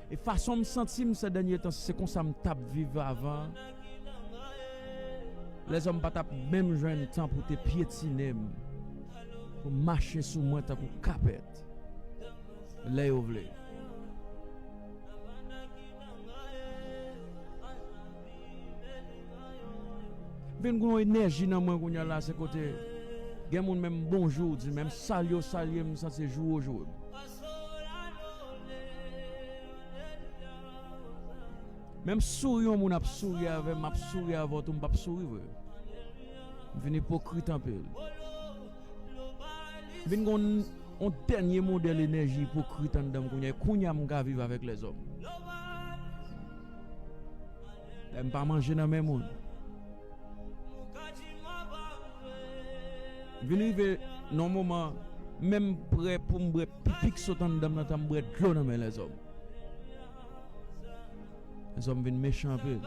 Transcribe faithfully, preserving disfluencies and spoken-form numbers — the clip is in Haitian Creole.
E fason m santi m sè dènye tan, si se konsa m t ap viv avan, lèzòm pa t ap menm jwenn tan pou te pyetinen m, pou mache sou mwen tankou kapèt lè yo vle. Vin gen yon enèji nan mwen kounye a la, se kote gen moun menm bonjou di, menm salye w salye m, sa se joure w joure m. Menm souri yon moun ap souri avè m, m ap souri avè w tou, m p ap souri vre. M vin ipokrit anpil. M vin gen yon, yon dènye modèl enèji ipokrit anndan m kounye a. Kounye a m ka viv avèk lèzòm. Lè m pa manje nan men moun. M vin rive nan yon moman, menm prè pou m bwè pipi k sot anndan m nan, tan m bwè dlo nan men lèzòm. Lèzòm vin mechan anpil.